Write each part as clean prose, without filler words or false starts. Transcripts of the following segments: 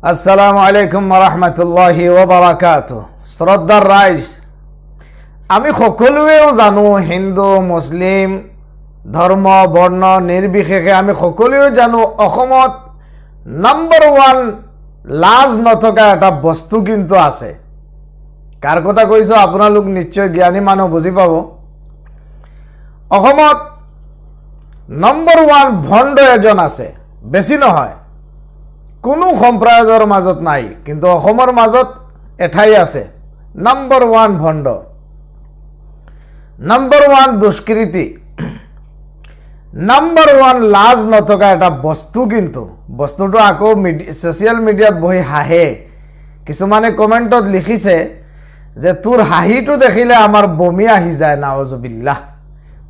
আসসালামু আলাইকুম ৰহমতুল্লাহি ওবৰাকাত। শ্ৰদ্ধাৰ ৰাইজ, আমি সকলোৱেও জানো, হিন্দু মুছলিম ধৰ্ম বৰ্ণ নিৰ্বিশেষে আমি সকলোৱে জানো, অসমত নম্বৰ ওৱান লাজ নথকা এটা বস্তু কিন্তু আছে। কাৰ কথা কৈছোঁ, আপোনালোক নিশ্চয় জ্ঞানী মানুহ, বুজি পাব। অসমত নম্বৰ ওৱান ভণ্ড এজন আছে। বেছি নহয়, কোনো সম্প্ৰদায়ৰ মাজত নাই, কিন্তু অসমৰ মাজত এঠাই আছে নম্বৰ ওৱান ভণ্ড, নম্বৰ ওৱান দুষ্কৃতি, নম্বৰ ওৱান লাজ নথকা এটা বস্তু। কিন্তু বস্তুটো আকৌ ছ'চিয়েল মিডিয়াত বহি হাঁহে। কিছুমানে কমেণ্টত লিখিছে যে তোৰ হাঁহিটো দেখিলে আমাৰ বমি আহি যায়। নাওজুবিল্লাহ।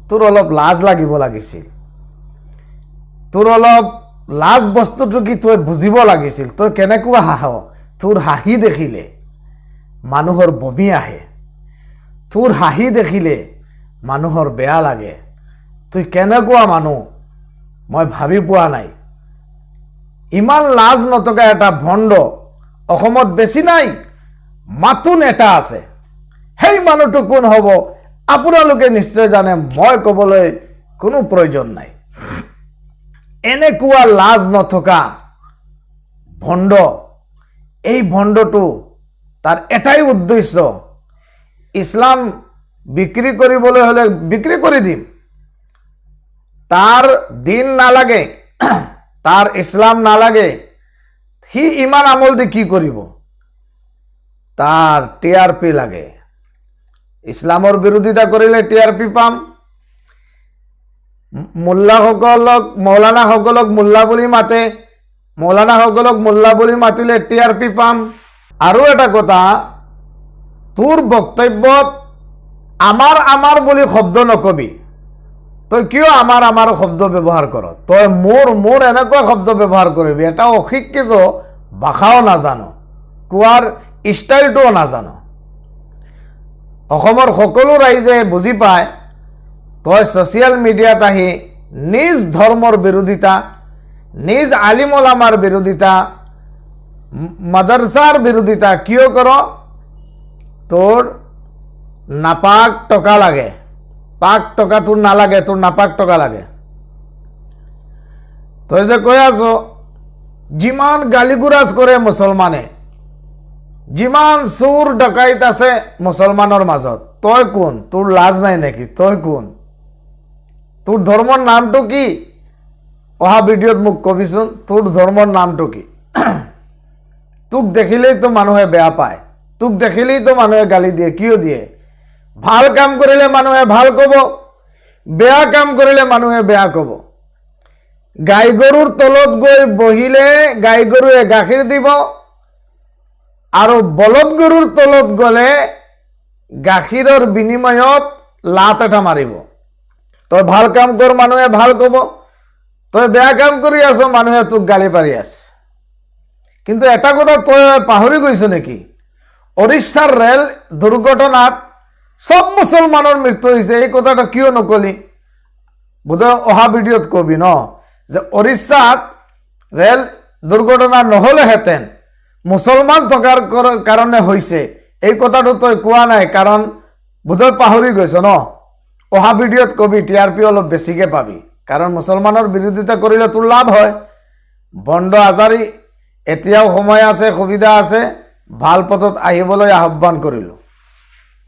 তোৰ অলপ লাজ লাগিব লাগিছিল। তোৰ অলপ লাজ বস্তুটো কি তই বুজিব লাগিছিল। তই কেনেকুৱা হাঁহ? তোৰ হাঁহি দেখিলে মানুহৰ বমি আহে, তোৰ হাঁহি দেখিলে মানুহৰ বেয়া লাগে। তই কেনেকুৱা মানুহ মই ভাবি পোৱা নাই। ইমান লাজ নথকা এটা ভণ্ড অসমত বেছি নাই, মাথোন এটা আছে। সেই মানুহটো কোন হ'ব, আপোনালোকে নিশ্চয় জানে, মই ক'বলৈ কোনো প্ৰয়োজন নাই। এনেকুৱা লাজ নথকা ভণ্ড, এই ভণ্ডটো তাৰ এটাই উদ্দেশ্য, ইছলাম বিক্ৰী কৰিবলৈ হ'লে বিক্ৰী কৰি দিম। তাৰ দিন নালাগে, তাৰ ইছলাম নালাগে। সি ইমান আমল দি কি কৰিব? তাৰ টিআৰপি লাগে। ইছলামৰ বিৰোধিতা কৰিলে টিআৰপি পাম। মোল্লাসকলক, মৌলানাসকলক মোল্লা বুলি মাতে, মৌলানাসকলক মোল্লা বুলি মাতিলে টিআৰপি পাম। আৰু এটা কথা, তোৰ বক্তব্যত আমাৰ আমাৰ বুলি শব্দ নকবি। তই কিয় আমাৰ আমাৰ শব্দ ব্যৱহাৰ কৰ? তই মোৰ মোৰ এনেকুৱা শব্দ ব্যৱহাৰ কৰিবি। এটা অশিক্ষিত, ভাষাও নাজানো, কোৱাৰ ষ্টাইলটোও নাজানো। অসমৰ সকলো ৰাইজে বুজি পায়, তই ছ'চিয়েল মিডিয়াত আহি নিজ ধৰ্মৰ বিৰোধিতা, নিজ আলিম ওলামাৰ বিৰোধিতা, মাদাৰছাৰ বিৰোধিতা কিয় কৰ? তোৰ নাপাক টকা লাগে। পাক টকা তোৰ নালাগে, তোৰ নাপাক টকা লাগে। তই যে কৈ আছ, যিমান গালি গুৰাজ কৰে মুছলমানে, যিমান চোৰ ডকাইত আছে মুছলমানৰ মাজত, তই কোন? তোৰ লাজ নাই নেকি? তই কোন? তোৰ ধৰ্মৰ নামটো কি? অহা ভিডিঅ'ত মোক কবিচোন, তোৰ ধৰ্মৰ নামটো কি? তোক দেখিলেই তো মানুহে বেয়া পায়, তোক দেখিলেই তো মানুহে গালি দিয়ে। কিয় দিয়ে? ভাল কাম কৰিলে মানুহে ভাল ক'ব, বেয়া কাম কৰিলে মানুহে বেয়া ক'ব। গাই গৰুৰ তলত গৈ বহিলে গাই গৰুৱে গাখীৰ দিব আৰু বলদ গৰুৰ তলত গ'লে গাখীৰৰ বিনিময়ত লাত এটা মাৰিব। তই ভাল কাম কৰ, মানুহে ভাল ক'ব। তই বেয়া কাম কৰি আছ, মানুহে তোক গালি পাৰি আছে। কিন্তু এটা কথা তই পাহৰি গৈছ নেকি? উৰিষ্যাৰ ৰেল দুৰ্ঘটনাত চব মুছলমানৰ মৃত্যু হৈছে, এই কথাটো কিয় নকলি? বোধহয় অহা ভিডিঅ'ত কবি ন, যে উৰিষ্যাত ৰেল দুৰ্ঘটনা নহ'লেহেঁতেন, মুছলমান থকাৰ কাৰণে হৈছে। এই কথাটো তই কোৱা নাই, কাৰণ বোধহয় পাহৰি গৈছ ন। অহা ভিডিঅ'ত কবি, টিআৰপি অলপ বেছিকে পাবি, কাৰণ মুছলমানৰ বিৰোধিতা কৰিলে তোৰ লাভ হয়। বন্ধ আজাৰী, এতিয়াও সময় আছে, সুবিধা আছে, ভাল পথত আহিবলৈ আহ্বান কৰিলোঁ।